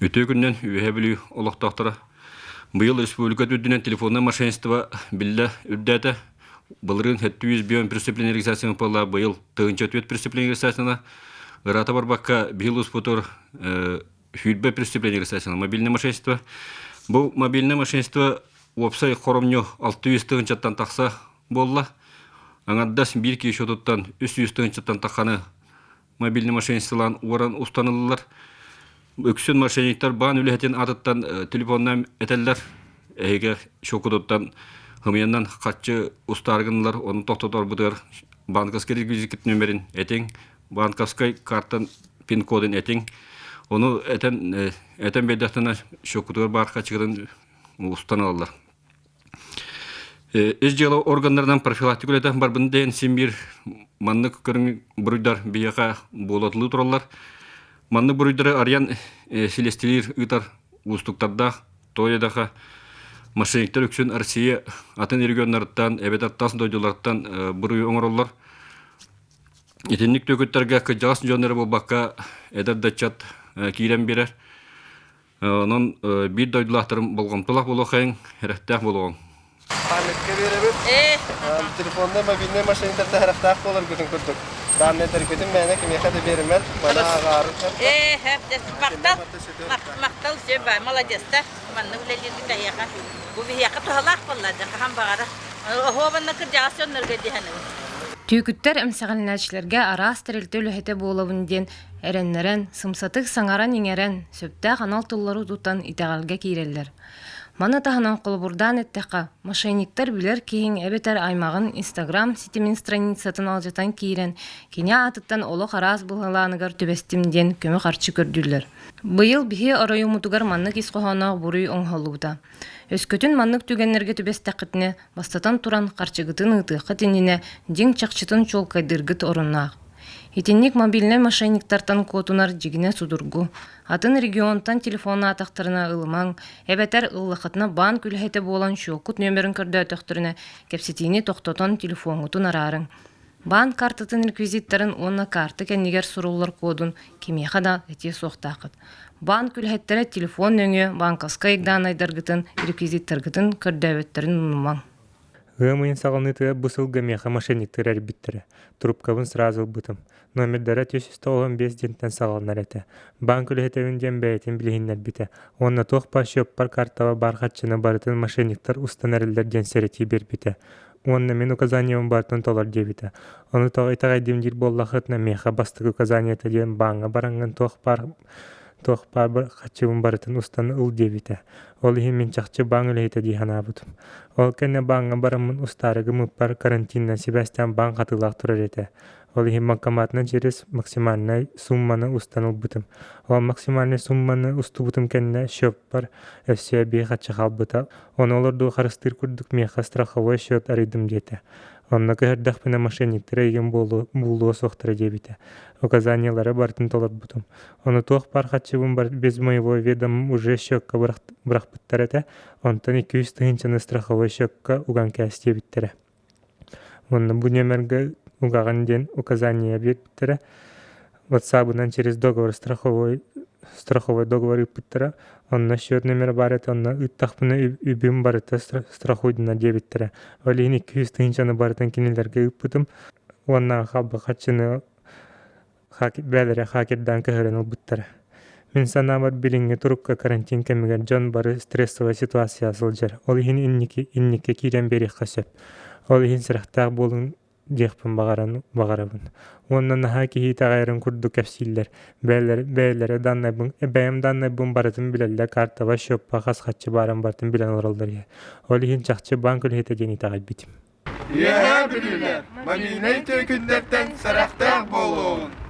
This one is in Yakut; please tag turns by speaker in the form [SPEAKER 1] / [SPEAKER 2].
[SPEAKER 1] Үтүө күнүнэн Үөһээ Бүлүү олохтоохторо. Быйыл республика үрдүнэн телефоннай мошенничество биллэ үрдээтэ. Былырыын 701 преступление регистрацияны буолла, быйыл 1004 преступление регистрацияна. Ыраата барбакка биһил успутур сүүрбэ преступление регистрацияна мобильное мошенничество. Бу мобильное мошенничество уопсай хоромньу 600 тыһыынчаттан тахса буолла. Аҥардас биир киһи счетуттан 300 тыһыынчаттан тахханы мобильный мошенничестволаан уоран устаныллар. Үксүн мошенниктар баан үлэһитин аатыттан телефоннаан этэллэр. Эһиги счекутуттан хымыйанан харчы устааргынылар, ону тохтоторбутугар банковский реквизит нүмерин этиҥ, банковскай картан пин-кодун этиҥ. Ону этэн этэн биэрдэхтэринэ счекутугар баар харчыгытын устан ылаллар. Ис дьыала органнарынан профилактика үлэтэ барбын диэн син биир маннык көрүҥ буруйдар биһиэхэ буолатылыы тураллар. Маннык буруйдары арыйан силиэстилиир ыытар уустуктардаах тоойодаха мошенниктар үксүн Россия атын регионнарыттан эбэтэр тас дойдулартан буруйу оҥороллор. Итинник түөкүттэргэ кырдьаҕас дьон эрэ буолбакка эдэр да ыччат киирэн биэрэр. Онон биир дойдулаахтарым болҕомтолоох буолуоххайыҥ, эрэхтээх буолуоҕуҥ.
[SPEAKER 2] Памятка биэрэбит. Телефоннай, мобильнай мошенниктарта харахтаах буоларгытын курдук. Дааннайдаргытын мээнэ кимиэхэ да биэримэт, маны ааҕаары
[SPEAKER 3] Махтал, махтал, все, молодецтар. Манна үлэлииргит эһиэхэ. Бу биһиэхэ туһалаах буолла, хаһан баҕара. Оһуобанна кырдьаҕас дьоннорго диһэнэбин.
[SPEAKER 4] Түөкүттэр эмсэҕэлэнээччилэргэ араас тэрилтэ үлэһитэ буолабын диэн эрэннэрэн, сымсатык саҥаран-иҥэрэн, сөптөөх анал тыллары тутан итэҕэлгэ киирэллэр. Маны таһынан холобурдаан эттэххэ, мошенниктар билэр киһиҥ эбэтэр аймаҕын Инстаграм ситимин страницатын алдьатан киирэн, кини аатыттан олох араас быһылааныгар түбэстим диэн көмө харчы көрдүүллэр. Быйыл биһи оройуоммутугар маннык ис хоһоонноох буруй оҥоһуллубута. Өскөтүн маннык түгэннэргэ түбэстэххитинэ, Бастатан туран, харчыгытын ыытыаххыт иннинэ дьиҥ чахчытын чуолкайдыыргыт оруннаах. Итинник мобильнай мошенниктартан куотунар дьигинэ судургу. Атын регионтан телефоннаатахтарына ылымаҥ, эбэтэр ыллаххытына баан үлэһитэ буолан счеккут нүөмэрин көрдөөтөхтөрүнэ, кэпсэтиини тохтотон телефоҥҥутун араарыҥ. Баан картатын реквизиттарын уонна карта кэннигэр суруллар кодун кимиэхэ да этиэ суохтааххыт. Баан үлэһиттэрэ телефон нөҥүө банковскай дааннайдаргытын, реквизиттаргытын көрдөөбөттөрүн умнумаҥ.
[SPEAKER 5] Ыам ыйын саҕаланыытыгар бу сылга миэхэ мошенниктар эрийбиттэрэ. Трубкабын сразу ылбытым. Номердара 495 диэнтэн саҕаланар этэ. Банк үлэһитэбин диэн бэйэтин билиһиннэрбитэ. Уонна туох баар счеппар картаба баар харчыны барытын мошенниктар устан эрэллэр диэн сэрэтии биэрбитэ. Уонна мин указаниебын барытын толор диэбитэ. Ону тоҕо итэҕэйдим диир буоллаххытына миэхэ бастакы указаниета диэн бааҥҥа бараҥҥын туох баар туох баар харчыбын барытын устан ыл диэбитэ. Ол иһин мин чахчы баан үлэһитэ дии санаабытым. Ол кэннэ бааҥҥа бараммын устаары гыммыппар карантинынан сибээстээн баан хатыылаах турар этэ. Ол иһин банкоматынан через максимальнай сумманы устан ылбытым. Ол максимальнай сумманы устубутум кэннэ счеппар өссө эбии харчы хаалбыта. Ону олордуу харыстыыр курдук миэхэ страховой счет арыйдым диэтэ. Онно көһөрдөхпүнэ мошенниктар эйигин буолуо суохтара диэбитэ. Указаниелары барытын толорбутум. Ону туох баар харчыбын без моего ведома уже счекка бырахпыттар этэ. Онтон 200 тыһыынчаны страховой счекка уган кээс диэбиттэрэ. Уонна бу нүөмэргэ угаҕын диэн указание биэрбиттэрэ. Ватсабынан через договор страховой страховой договор ыыппыттара. Онно счет номера баар этэ, онно ыыттахпына үбүм барыта страхуйдана диэбиттэрэ. Ол иһин 200 тыһыынчаны барытын кинилэргэ ыыппытым. Уонна хаалбыт харчыны бэйэлэрэ хакердаан көһөрөн ылбыттара. Мин санаабар билиҥҥи турукка карантин кэмигэр дьон бары стрессовай ситуация сылдьар. Ол иһин инники инникке киирэн биэриэххэ сөп. Ол иһин сэрэхтээх буолуҥ диэхпин баҕаран баҕарабын. Уонна наһаа киһи итэҕэйэрин курдук кэпсииллэр. Бэйэлэрэ бэйэлэрэ даннайбын бэйэм даннайбын барытын билэллэр, картаба, счеппа хас харчы баарын барытын билэн олороллор иһэ. Ол иһин чахчы банк үлэһитэ диэн итэҕэйбитим.
[SPEAKER 2] Үөһээ Бүлүүлэр мобильнай түөкүннэртэн сэрэхтээх буолуоҕун!